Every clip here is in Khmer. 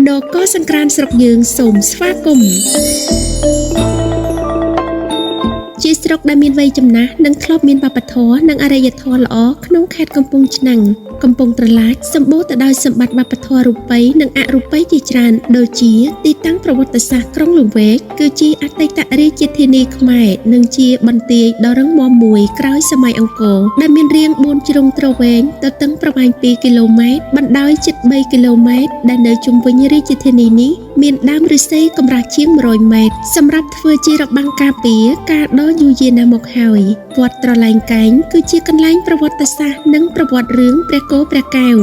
នគរសង្ក្រាន្តស្រុកយើងសូមស្វាគមន៍ជាស្រុកដែលមានវ័យចំណាស់និងធ្លាប់មានវប្បធម៌និងអរិយធម៌ល្អក្នុងខេត្តកំពង់ឆ្នាំងកំពង់ត្រឡាចសម្បូរទៅដោយសម្បត្តិវប្បធម៌រូបីនិងអរូបីជាច្រើនដូចជាទីតាំងប្រវត្តិសាស្ត្រក្រុងលង្វែកគឺជាអតីតរាជធានីខ្មែរនិងជាបន្ទាយដ៏រឹងមាំមួយក្រោយសម័យអង្គរដែលមានរាង4ជ្រុងទ្រវែងទទឹងប្រវែង2គីឡូម៉ែត្របណ្ដោយជិត3គីឡូម៉ែត្រដែលនៅជុំវិញរាជធានីនេះមានដើមឫស្សីកម្រាស់ជាង100ម៉ែត្រសម្រាប់ធ្វើជារបាំងការពារការដ៏យូរយារណាស់មកហើយវត្តត្រឡែងកែងគឺជាកន្លែងប្រវត្តិសាស្ត្រនិងប្រវត្តិរឿងព្រះគោព្រះកែវ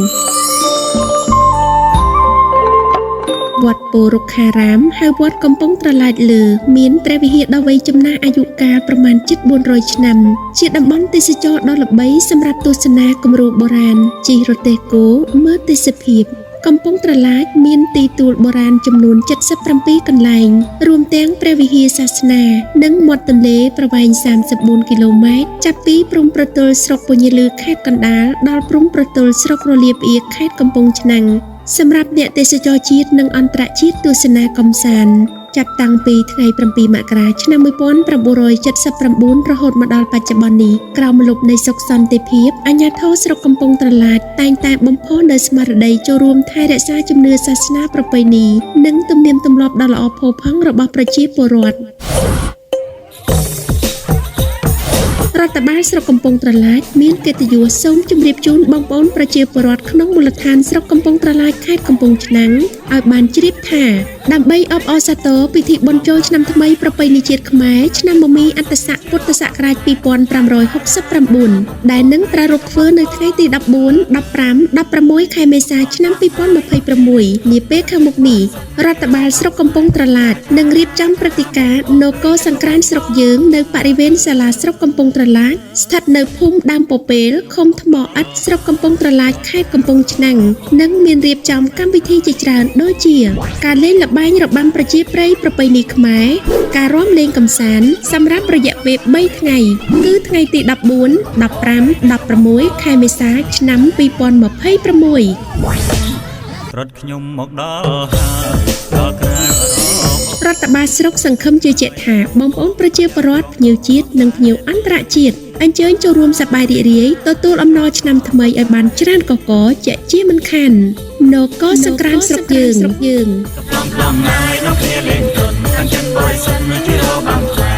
វត្តពោរុក្ខារាមហៅវត្តកំពង់ត្រឡាចលើមានព្រះវិហារដ៏វ័យចំណាស់អាយុកាលប្រមាណជិត400ឆ្នាំជាតំបន់ទេសចរណ៍ដ៏ល្បីសម្រាប់ទស្សនាគំរូបុរាណជិះរទេះគោមើលទេសភាពកំពង់ត្រឡាចមានទីទួលបុរាណចំនួន77កន្លែងរួមទាំងព្រះវិហារសាសនានិងមាត់ទន្លេប្រវែង34គីឡូម៉ែត្រចាប់ពីព្រំប្រទល់ស្រុកពញាលឺខេត្តកណ្ដាលដល់ព្រំប្រទល់ស្រុករលាប្អៀរខេត្តកំពង់ឆ្នាំងសម្រាប់អ្នកទេសចរជាតិនិងអន្តរជាតិទស្សនាកម្សាន្តចាប់តាំងពីថ្ងៃ7មករាឆ្នាំ1979រហូតមកដល់បច្ចុប្បន្ននេះក្រោមម្លប់នៃសុខសន្តិភាពអាជ្ញាធរស្រុកកំពង់ត្រឡាចតែងតែបំផុសនូវស្មារតីចូលរួមថែរក្សាជំនឿសាសនាប្រពៃណីនិងទំនៀមទម្លាប់ដ៏ល្អផូរផង់របស់ប្រជាពលរដ្ឋរដ្ឋបាលស្រុកកំពង់ត្រឡាចមានកិត្តិយសសូមជម្រាបជូនបងប្អូនប្រជាពលរដ្ឋក្នុងមូលដ្ឋានស្រុកកំពង់ត្រឡាចខេត្តកំពង់ឆ្នាំងឲ្យបានជ្រាបថាដើម្បីអបអរសាទរពិធីបុណ្យចូលឆ្នាំថ្មីប្រពៃណីជាតិខ្មែរឆ្នាំមមីអន្តស័កពុទ្ធសករាជ2569ដែលនឹងប្រារព្ធធ្វើនៅថ្ងៃទី14 15 16ខែមេសាឆ្នាំ2026នាពេលខាងមុខនេះរដ្ឋបាលស្រុកកំពង់ត្រឡាចនឹងរៀបចំព្រឹត្តិការណ៍នគរសង្ក្រាន្តស្រុកយើងនៅបរិវេណសាលាស្រុកកំពង់ត្រឡាចស្ថិតនៅភូមិដើមពពេលឃុំថ្មឥដ្ឋស្រុកកំពង់ត្រឡាចខេត្តកំពង់ឆ្នាំងនិងមានរៀបចំកម្មវិធីជាច្រើនដូចជាការលេងល្បែងរបាំប្រជាប្រិយប្រពៃណីខ្មែរការរាំលេងកម្សាន្តសម្រាប់រយៈពេល3ថ្ងៃគឺថ្ងៃទី14 15 16ខែមេសាឆ្នាំ2026 រត់ខ្ញុំមកដល់ហើយដល់ក្រៅអឺរ៉ុប រដ្ឋបាលស្រុកសង្ឃឹមជឿជាក់ថាបងប្អូនប្រជាពលរដ្ឋភ្ញៀវជាតិនិងភ្ញៀវអន្តរជាតិអញ្ជើញចូលរួមសប្បាយរីករាយទទួលអំណរឆ្នាំថ្មីឲ្យបានច្រើនកកកជាក់ជាមិនខាននគរសង្ក្រាន្តស្រុកយើង ប្លង់ប្លង់ហើយនាំគ្នាលេងទន់ខាងចិនបរិសុទ្ធជារបាំខ្លែ